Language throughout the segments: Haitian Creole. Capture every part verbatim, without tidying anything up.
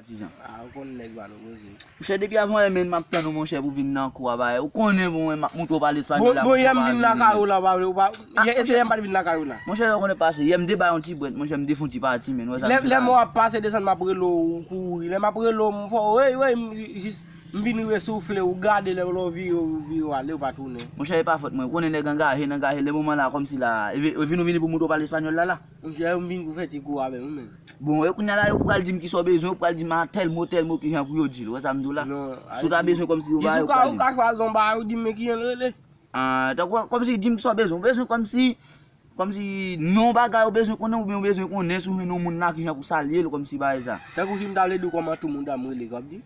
Dizan. Ah, ou konn nèg pa nou poze. Monchè, depi avan yè menm m ap tann ou, monchè, pou vin nan kou a, ba, ou konnen, bon, mwen m ap montre w pale espanyòl la, bon, monchè, yè m vin lakay ou la, ba, ou pa, ah, yè, eseye m pa t vin lakay ou la. Monchè, ou konnen pase, yè m te bay yon ti brèt, monchè, m te fè yon ti pati, men, wè sa m di la. Lè m wè w ap pase desann, m ap rele w, ou kouri. Lè m ap rele w, m fè w, wey, wey, m jis, m vin resoufle, ou gade lè w vire, ou vire, w ale, ou pa tounen. Monchè, e pa fòt mwen, ou konnen nèg angaje, n angaje, lè moman la, kòmsi la, e vi-, e vin ou vini pou montre w pale espanyòl la, la. Monchè, m vin pou fè ti kou avè w menm. Bon, e kounye a la, yo pral di m kisa w bezwen, yo pral di m a tèl mo, tèl mo, kijan pou yo di l, ou wè sa m di w la? Non, si w ta bezwen kòmsi yo ba, yo pral di m. Ou ka chwazi yon bagay, ou di m men kijan l rele. Ah, tankou, kòmsi di m kisa w bezwen, ou bezwen kòmsi, kòmsi non bagay ou bezwen konnen, oubyen ou bezwen konnen si w jwenn yon moun la, kijan pou salye l, kòmsi bagay sa. Tankou si m ta vle di w kòman tou moun ta m rele, w ap di?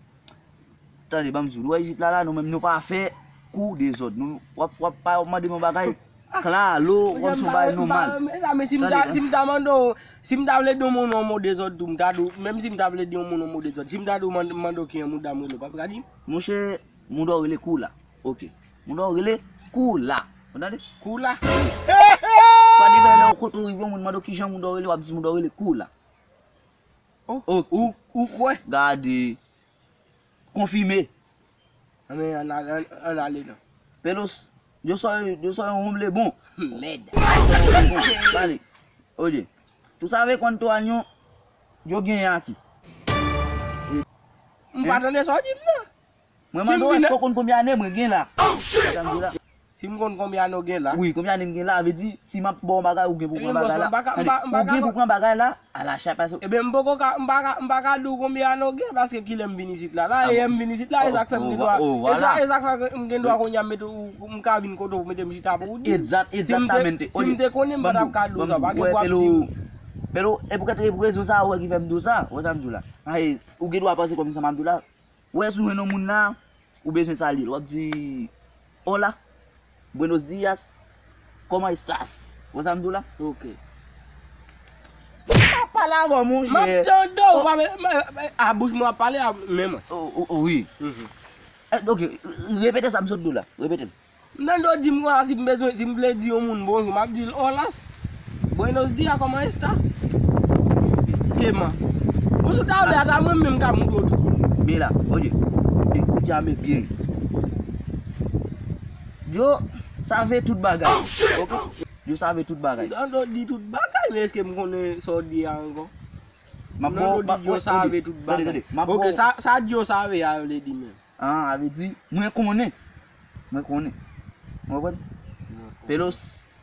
Tande, ban m di w, nou wè isit la, la, nou menm, nou pa fè kou dezòd. Nou, w ap, w ap pa mande m yon bagay klalo, kòmsi yon bagay nòmal. Mezanmi, si m ta, si m ta mande w, si m ta vle di yon moun yon mo dezòd tou, m ta di w, menm si m ta vle di yon moun yon mo dezòd, si m ta di w mande, mande w kijan mouda m rele, w p ap ka di m? Monchè, mouda w rele Koula. Oke. Mouda w rele Koula. Ou tande? Koula. Kwa de lè ou kote ou rive, yon moun mande w kijan mouda w rele, w ap di mouda w rele Koula. Oh, ou, ou kwè? Gade. Konfime. Anben, ann ale, ann, ann ale non. Pelos, yo soy, yo soy un hombre bon. Mèd. Pale. Oye. Tú sabes cuántos años yo genyen aki? M pa tande sa w di m nan. Mwen mande w èske w konn konbyen ane mwen gen la? Sa m di la. Si m konn konbyen ane w gen la? Wi, konbyen ane m gen la, vle di, si m ap ba w bagay, ou gen pou pran bagay la. Tande, ou gen pou pran bagay la, a la chat, paske. Ebyen, m poko ka, m pa ka, m pa ka di w konbyen ane w gen, paske kilè m vin isit la. La, e yè m vin isit la, e sa k fè m gen dwa, e sa, e sa k fè m gen dwa kounye a m mete w, m ka vin kote w pou mete m chita pou w di m. Egzat, egzaktamente. Si m te, si m te konnen, m pa t ap ka di w sa, pa gen pou ap di m. Pelo, e pou kèt, e pou rezon sa a, ou wè ki fè m di w sa, ou wè sa m di w la. Ay, ou gen dwa panse kòm sa m ap di w la. Ou wè, si w jwenn yon moun la, ou bezwen salye l. W ap di, "Hola, buenos días, ¿cómo estás?" Ou wè sa m di w la? Ok. M ap pale avè w, monchè. M ap tande w, pa men, men, men, a bouch mwen w ap pale a, men mwen. O, o, o, wi. Mhm. Eh, ok, repete sa m sot di w la. Repete l. M tande w di m konsa, si m bezwen, si m vle di yon moun bonjou, m ap di l, "Hola, buenos días, ¿cómo estás?" Kema. Ou sou ta vle ata mwen menm ka moutre w tou. Mira, oye, escúchame bien. Yo sabe tout bagay. Ok? Yo sabe tout bagay. M tande w di tout bagay, men èske m konnen sa w di a ankò? M ap ba w, m ap, yo sabe tout bagay. Tande, tande. Ok, sa, sa di yo sabe a vle di menm. Ah, sa vle di, mwen konnen. Mwen konnen. Ou konprann? Mwen konnen. Pelos,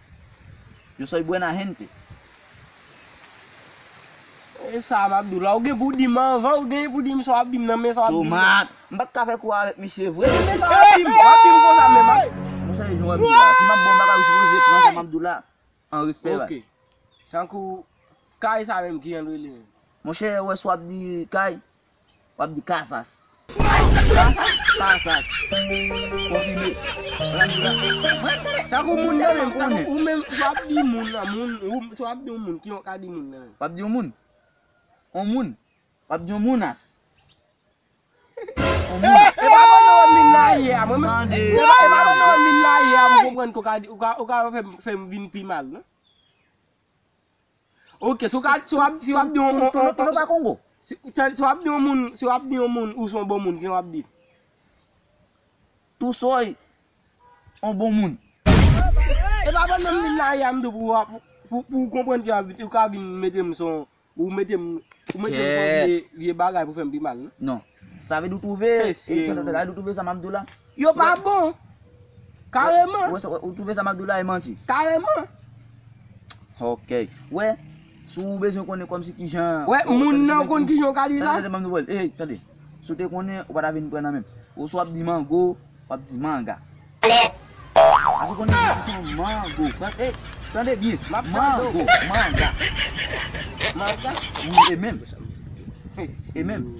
yo soy buena gente. E sa, m ap di w la, ou gen pou di m anvan, ou gen pou di m sa w ap di m nan, men sa w ap di m nan. Tomat! M pa t ka fè kou avèk misye vre. Men sa w ap di m, w ap di m konsa menm, ap. Monchè, e jan w ap di la. Si m ap ba w bagay, ou sipoze pran sa m ap di w la an respè, baz. Ok. Tankou, kay sa menm, kijan l rele menm? Monchè, ou wè si w ap di kay, w ap di casas. Casas? Casas. Konfime. Tankou moun nan menm, tankou ou menm, si w ap di moun nan, moun, ou, si w ap di yon moun, kijan w ka di moun nan menm? W ap di yon moun? Yon moun? W ap di yon mounas? Yon mounas? E pa pandan w vin la yè a, mwen menm. Tande. E pa, e pa pandan w vin la yè a, m konprann ke w ka di, ou ka, ou ka fè m, fè m vin pi mal, non? Ok, si w ka, si w ap, si w ap di yon, yon, yon, yon, Tú no pa Congo. Si, si w ap di yon moun, si w ap di yon moun, ou se yon bon moun, kijan w ap di? Tú soy un bon moun. E pa pandan m vin la yè a m di w pou, pou, pou, pou w konprann ke w ka vin mete m son, ou mete m, ou mete m son vye, vye bagay pou fè m pi mal, non? Non. Sa vle di w twouve, e, sa vle di w twouve sa m ap di w la? Yo pa bon. Kareman. Ou, ou, ou twouve sa m ap di w la e manti? Kareman. Ok. Wè, si w bezwen konnen kòmsi kijan. Wè, moun nan konn kijan w ka di sa? Tande, tande, tande, tande. Si w te konnen, ou pa ta vin pran nan men m. Ou si w ap di mango, w ap di manga. Api konnen ki se mango. Tan-, eh, tande byen. Mango, manga. Manga? Wi, e menm. E menm.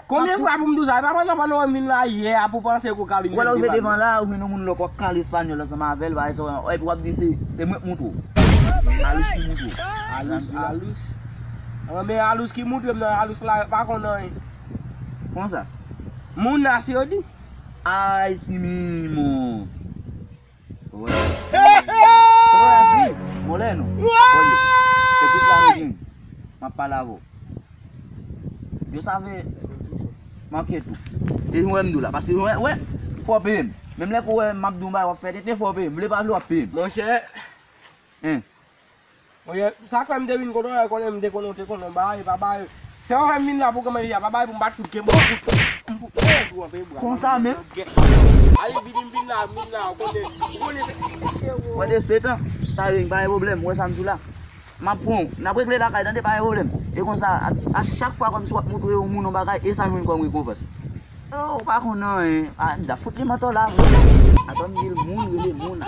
Konbyen fwa pou m di w sa? E pa pandan, pandan w vin la yè a pou panse ke w ka vin. Ou wè lè w rive devan la, ou jwenn yon moun lòk w ap kale espanyòl ansanm avè l, pa egzanp, epi w ap di se, se mwen k moutre w. Alous ki moutre w. Alous, alous. Anben, alous ki moutre m nan, alous la pa konn anyen. Konsa? Mounas yo di. Ay, si mimo. Oye. Pero así, Moreno. Oye, escúchame bien. M ap pale avè w. Yo save manke tou. E nou wè m di w la, paske wè, wè, fò w peye m. Menm lè ke w wè m ap di w yon bagay, w ap fè tenten, fò w peye m. Vle pa vle, w ap peye m. Monchè. Hein. Monchè, sa k fè m te vin kote w la, konnen m te konnen w te konnen w bay, pa bay. Se w fè m vin la pou kòmanse a, pa bay pou m pa t fout gen bon fout. M fout bon pou anpe bra. Konsa menm? Ay, vini m vin la, m vin la, w konnen, w konnen se, se, se, Wè despetan, ta vin, pa gen pwoblèm, wè sa m di w la. M ap pran w. N ap regle lakay, tande, pa gen pwoblèm. E konsa, a, a chak fwa kòmsi w ap montre yon moun yon bagay, e sa jwenn kòm rekonpans. Oh, ou pa konn anyen. A, n ta fout li mantò la. Atann, di l moun rele moun.